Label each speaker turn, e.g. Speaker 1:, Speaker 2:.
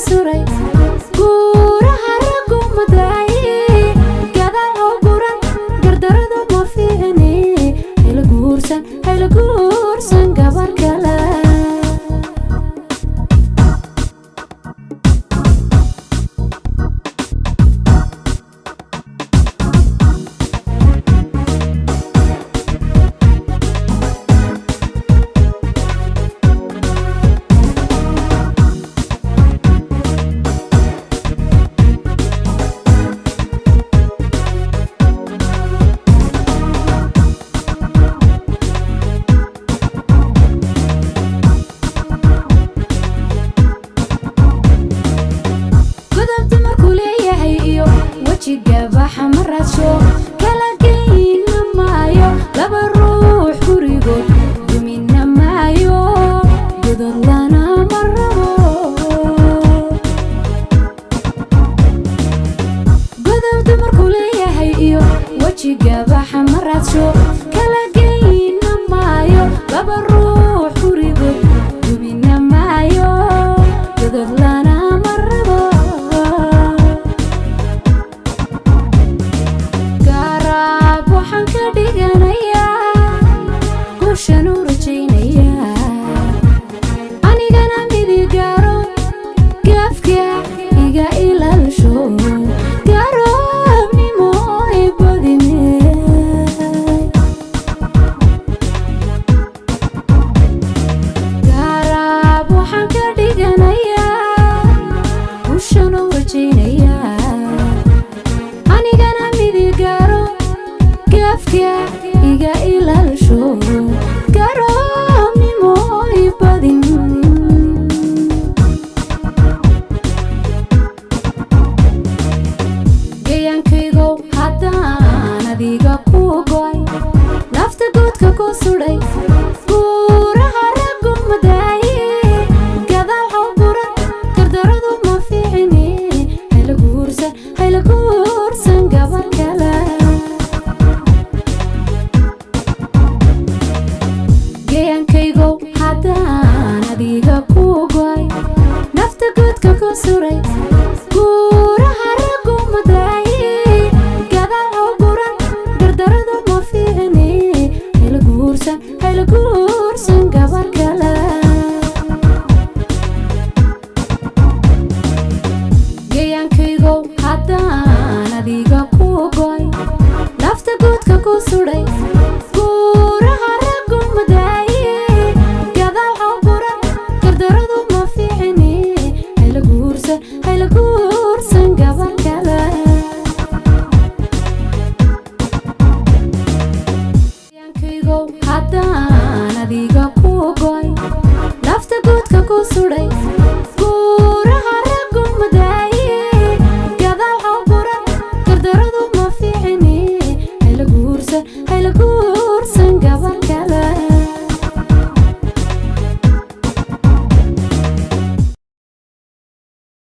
Speaker 1: Suray guuraha raggu madaaye, gadaal oo guran gardaradu ma fiicne. Hayla guursan, hayla guursan gabar kale. Godobta markuu leeyahay iyo wejiga baxa ma raadsho, kala geyna maayo laba ruux gurigood, dumina maayo, godod lana ma rabo. Godobta markuu leeyahay iyo wejiga baxa ma raadsho, kala geyna maayo laba ruux gurigood, dumina maayo, godod lana ma rabo. Garaab waxaan ka dhiganayaa, guushan u rajaynayaa, anigana midigaaro gaafka iga ilaalsho, garoobnimo ibadine. Garaab waxaan ka dhiganayaa, guushan u rajaynayaa, anigana midigaaro gaafka iga ilaalsho, garoobnimo ibadin. Gayaankaygow haddaan adiga ku go'ay, nafta guudka ku sudhay, guuraha raggu madaaye, gadaal haw guran gardaradu ma fiicine. Hayla guursan, hayla guursan gabar kale. Gayaankaygow haddaan adiga ku go'ay, nafta guudka ku suray, guuraha raggu madaaye, gadaal haw guran gardaradu ma fiicine. Hayla guursan, hayla guursan gabar kale. Gayaankaygow haddaan adiga ku go'ay, nafta guudka ku sudhay, guuraha raggu madaaye, gadaal haw guran gardaradu ma fiicine. Hayla guursan, hayla guursan gabar kale. Gayaankaygow haddaan adiga ku go'ay, nafta guudka ku sudhay.